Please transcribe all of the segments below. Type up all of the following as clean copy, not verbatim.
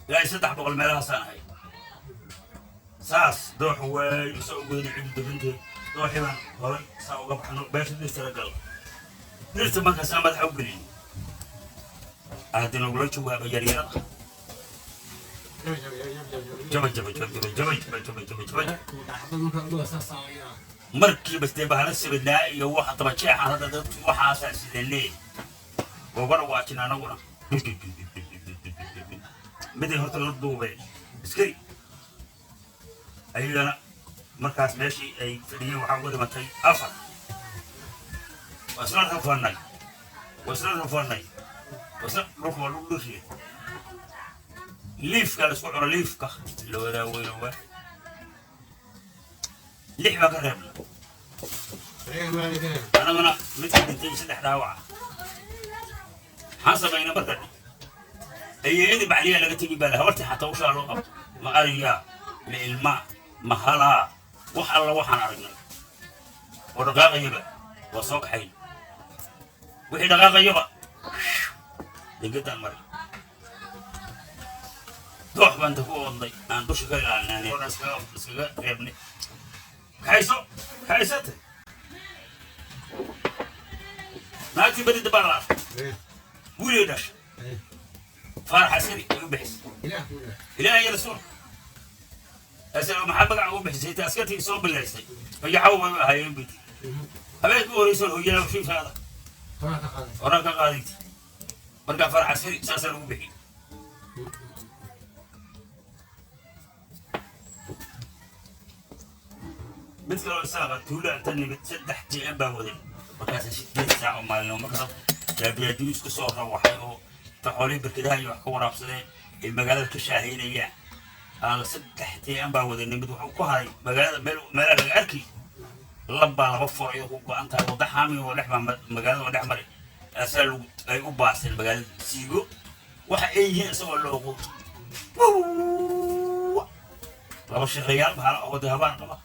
Ilaa 300 meelahaasaan ahay. Saas dooxu waay saa u goyna, cidu deganteed. Dooxii baan horay saa uga baxno, beesha dhirta la gal. Dhirta markaasaa madaxa u gelin, aadi nagula jawaaba yaryarada. Jaba jaba jaba jaba jaba jaba jaba jaba jaba. Markiiba dee bahala sibidnaa iyo waxa dabajeexan hadda dadku waxaasaa sidanee ugana waajin. Anaguna miday horta la duubeen askari ayagana markaas meeshii ay fadhiyeen waxaa uga dhimatay afar. Waa isla rafanay, waa isla rafanay, waa isla dhulka waa lagu dhirriye, liifka la isku cuno, liifka la wadaa weyno. Waa lix baan ka reebnay anaguna, midka dhintay, saddex dhaawaca. Maxaan samaynaa marka? Ayeeyadii bacliyaa laga tegi baa habartii, xataa ushaa loo qabto. Ma ariyaa, ma ilma, ma halaa? Wax alla waxaan aragnay oo dhaqaaqayaba waa soo kaxayn. Wixii dhaqaaqayaba degadaan maray. Doox baan ta ku oodnay, aan dusha ka ilaalinay, iskaga reebnay. Kaxayso, kaxaysate. Naagtii beri dabaa la arkay, wiilay dhashay, Faarax Askari ay u bixisay. Ilaahay iyo rasuulka asal maxaa magaca ugu bixisay? Ta askartii soo bilaysay fayaxaw bay u ahaayeen bay tiri. Habeenkii u horeysa hooyada shiifaada horaan ka qaadayti. Markaa Faarax Askari saasaa lagu bixiyey. Mid kaloo isaaqa tuula inta nimid, saddex jm baa waday. Markaasa 8 saac oo maalino markaas jaabiyaadiyu isku soo rawaxay oo ta xoolihii barkadaha iyo wax ka waraabsadeen ay magaalada ka shaahaynayaan. Saddex jm baa waday nimid. Wuxuu ku haray magaalada meel meelaha laga arki labbaa laba fur ayay ku go-an tahay, wadda xaami oo dhex baa magaalada oo dhex maray. Asaa lagu ay u baaseen magaalada siigo waxa ay yihiin isagoo loo oqo laba shaqeeyaal bahala oo wada habaan qaba.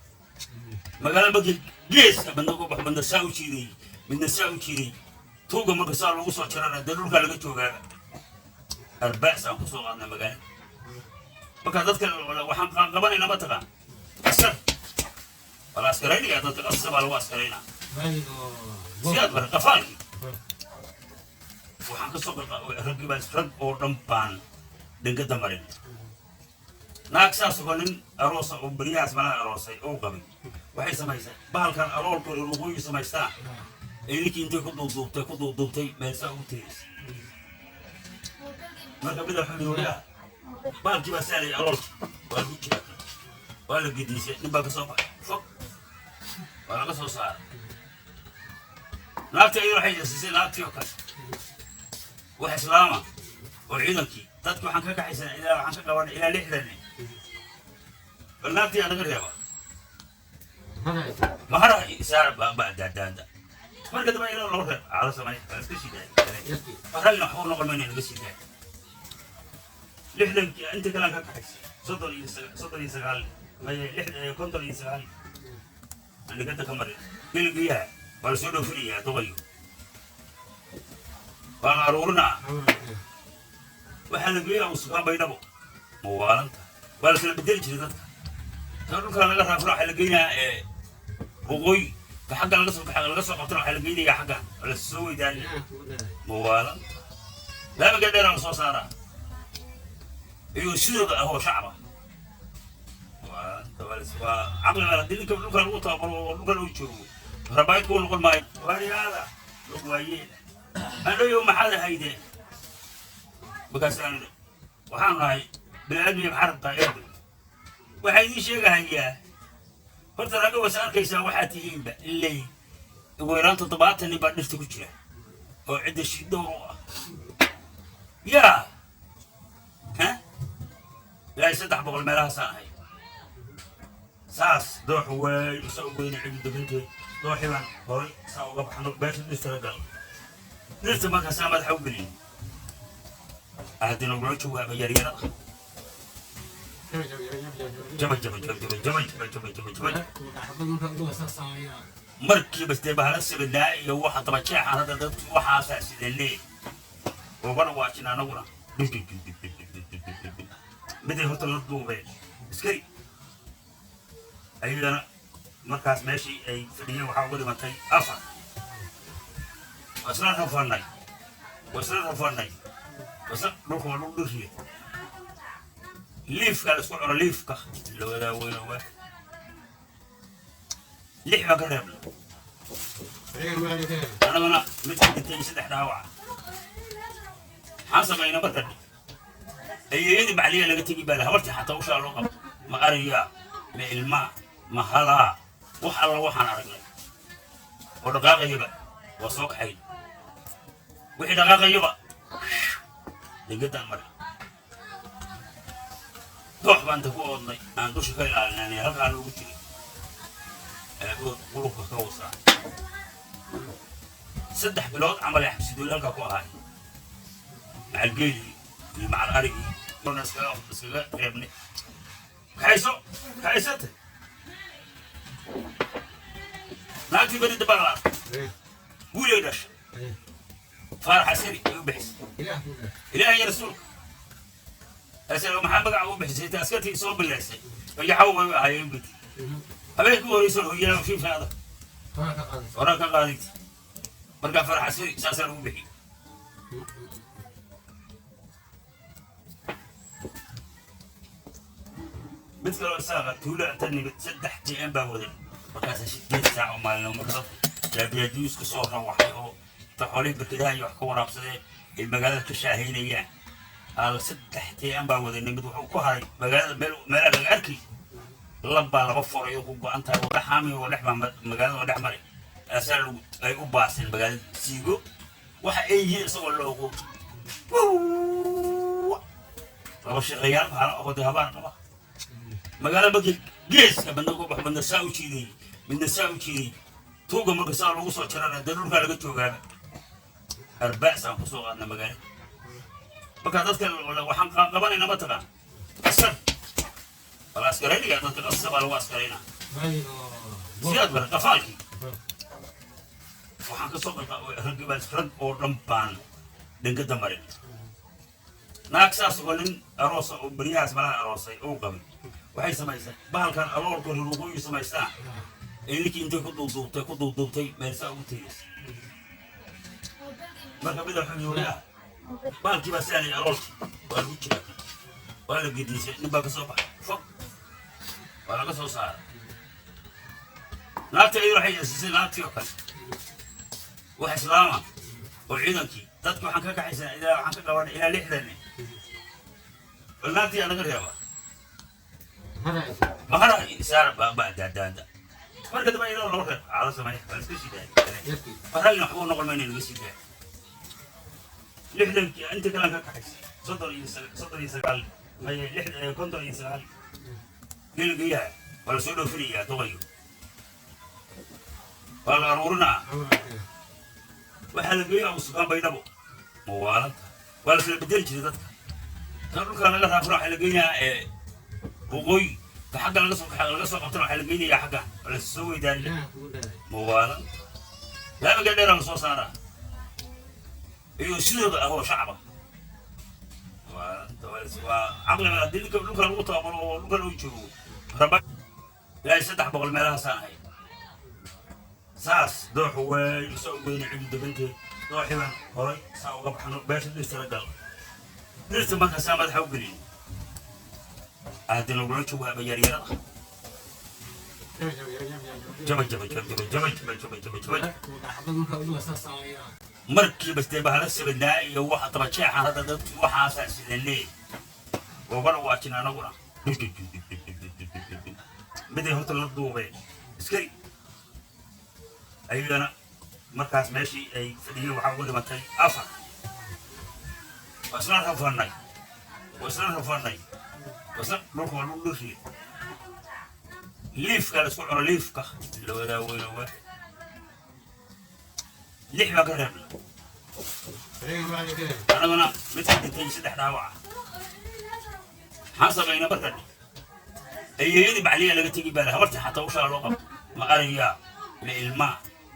Magaalada markii geeska midna uga baxo, midna saa u jiiday, midna saa u jiiday, tuuga marka saa lagu soo jarana, dee dhulkaa laga joogaaba. Arbaas aan kusoo qaadnay magaalada. Marka dadka waxaan qabanayna mataqaan askar waa la askaraynaya, dadka qasab baa lagu askaraynaa. Siyaad bare qafaalkii waxaan kasoo raggii baa rag oo dhan baan dhingada marin. Naag saas oo nin aroosa oo beryahaas malaha aroosay oo qabay waxay samaysay bahalkan aroolka reer waqooyi samaystaan ee ninkii intay ku duuduubtay, ku duuduubtay, meel saa ugu tiirisay. Marka mida wuxuu yidhi, wariyaa bahalkii baa saalay, aroolkii waa lagu jiraa, waa la gediisay, nin baa ka soo baxay fog, waa laga soo saaray. Naagtii ayada waxay siisay naagtii oo kale wax islaama oo ciidankii dadki waxaan ka kaxaysanay ilaa waxaan ka qabanay ilaa 60 nin. Bal naagtii aa naga reeba mahara isaara daadaada. Marka dambe ilaa loo reeb ala samay, waa iska sii daayay. Rallina waxba noqon mayna, naga sii daayay. 60kii inta kale aan ka kaxaysay 39, maye, 59 aan dhiganta ka marin. Geligiyaha waa lasoo dhoofinayaa, duqayo waa la aruurinaa, waxaa la geeyaa usukaan Baydhabo. Mawaalanta waa la kala bedeli jiray dadka. Ka dhulka laga raafuro waxaa la geynayaa waqooyi, ka xagga laga soo baxa laga soo qabtana waxaa la geynayaa xagga, waa la soo weydaanaya. Mawaalanta laamiga dheeraa la soo saaraa iyagoo sidooda ah oo shacaba. Waa caqli baa haddii ninka dhulka lagu tababaro oo dhulka lagu joogo rabaayad kuu noqon maayo. Waariyaada lug waayeen andhayo, maxaad ahaydeen? Markaasaan waxaan nahay bini-aadmiga, maxaa rabtaa? Erdoy waxaa idiin sheegahayaa horta ragga was arkaysaa waxaa tihiinba ilay. Ugu yaraan 70 nin baa dhirta ku jira oo cidda shidowr u ah yaa ha ilaa 300 meelahaasaan ahay. Saas dooxu waay saa u goyna, cidu deganteed. Dooxii baan horay saa uga baxno, beesha dhirta la gal. Dhirta markaasaa madaxa u gelin, aadi nagula jawaaba yaryarada. Jaba jaba jaba jaba jaba jaba jaba jaba jaba. Markiiba dee bahala sibidnaa iyo waxa dabajeexan hadda dadku waxaasaa sidanee ugana waajin. Anaguna Miday horta la duubeen askari, ayagana markaas meeshii ay fadhiyeen waxaa uga dhimatay afar. Waa isla rafanay, waa isla rafanay, waa isla dhulka waa dhul dhirriya, liifka la isku cuno, liifka la wadaa weyno. Waa lix baan ka reebnay annagana, mid ka dhintay, saddex dhaawaca. Maxaan samaynaa marka? Ayeeyadii macaliya laga tegi baa habartii xataa ushaa loo qabto. Ma ariyaa, ma ilmaa, ma halaa, wax alla waxaan aragnay oo dhaqaaqayaba waa soo kaxayn. Wixii dhaqaaqayaba degadaan mare doox baan inta ku oodnay aan dusha ka ilaalinay, halkaan ugu jiray aabood qulubka ka wasaa. 3 bilood camal ay xabsidooli halkaa ku ahaay, macal geelii iyo macal arigii iskaga reebnay. Kaxayso, kaxaysate naagtii beri dambaa la arkay, wiilay dhashay, Faarax Askari ay u bixisay. Ilaahay iyo rasuulka asal maxaa magaca ugu bixisay? Ta askartii soo bilaysay bayaxaw way ahaayeen gudi. Habeenkii u horeysa hooyada fiifaada horaa ka qaadayt. Markaa Faarax Askari saasaa lagu bixiyey. Mid kaloo isaaqa tuulo inta nimid saddex jm baa waday. Markaasa 8 saac oo maalin marka dadku jaabiyaadiisku soo rawaxay oo inta xoolihii barkadaha iyo wax ka waraabsadeen ay magaalada ka shaahaynayaan, al saddex jm baa waday. Nimid wuxuu ku haray magaalada meel meelaa laga arkay labbaa laba forayo ku go-an tahay oo xaami oo dhex baa magaalada oo dhex maray asaa lagu ay u baaseen magaalada siigo waxa ay yihiin isagoo la ogo laba shaqeeyaal maxaa la ogoday habaan qaba magaalada. Markii geeska midna uga baxo, midna saa u jiiday, midna saa u jiiday, tuuga marka saa lagu soo jarana dee dhulkaa laga joogaaba. Arbacsaan kusoo qaadna magaalada. Marka dadka waxaan qabanayna mataqaan askar waa la askaraynaya, dadka qasabaa lagu askaraynaa. Sidaad bara qafaalkii waxaan kasoo rag rag oo dhan baan dhingada marin. Naag saas oo nin aroosa oo beryahaas malaha aroosay uu qabay waxay samaysay bahalkan aloolka ruruqooyi samaystaan ee ninkii intay ku duuduubtay, ku duuduubtay meelsaa ugu tegaysay. Marka mida wuxuu yidhi ah bahalkii baa sidaa aloolkii waa lagu jiraa, waa la gediisay, nin baa ka soo baxay fog, waa laga soo saaray. Naagta iyadu waxay siisay naagtii oo kale wax islaama oo ciidankii dadki waxaan ka kaxaysanaa ilaa waxaan ka qabanay ilaa 60 bal naagtii aa naga reeba mahara isaara baa daadaada. Marka dambe iyadoo loo reeb caado sameeya waa iska sii daayay, rallina waxba u noqon mayna, naga sii daayay. 60-kii inta kalean ka kaxaysay 39 maye lix 59 geelgeyaha waa la soo dhoofinayaa, duqayo waa la aruurinaa, waxaa la geeya Abu Sufyaan Baydhabo mawaalanta. Waa la kala bedeli jiray dadka kan dhulka laga raafana waxaa la geynayaa ee waqooyi, ka xagga laga soo laga soo qabtana waxaa la geynayaa xagga, waa la soo weydaariya mawaalanta. Laamiga dheeraa la soo saaraa iyo sidooda ah oo shacaba waa caqli haddii ninka dhulka lagu tababaro oo dhulka lagu joogo raba ilaa 300 meelahaasaan ahay. Saas dooxu way soo goyna cidu deganteed, dooxii baan horay saa uga baxno, beesha dhirta la gal, dhirta marka saa madaxa u gelin aadi lagula jawaaba yaryarada jaba jaba jaba jaba jaba jaba jaba jaba jaba. Markiiba dee bahala sabadnaa iyo waxa dabajeexan hadda dadki waxaasaan sidanee ugana waajin anaguna. Miday horta la duubeen askari, ayagana markaas meeshii ay fadhiyeen waxaa uga dhimatay afar. Waa isla rafanay, waa isla rafanay, waa isla dhulka waa dhul dhirriya, liifka la isku cuno, liifka la wadaa weyno. Waa lix baan ka reebnay annagana, mid ka dhintay, saddex dhaawaca. Maxaan samaynaa marka? Ayeeyadii macaliya laga tegi baa habartii xataa ushaa loo qabto. Ma ariyaa, ma ilmaa,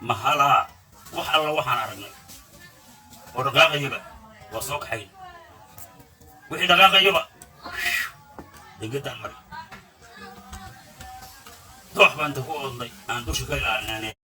ma halaa, wax alla waxaan aragnay oo dhaqaaqayaba waa soo kaxayn. Wixii dhaqaaqayaba Degedaan maray, doox baan inta ku oodnay aan dusha ka ilaalinay.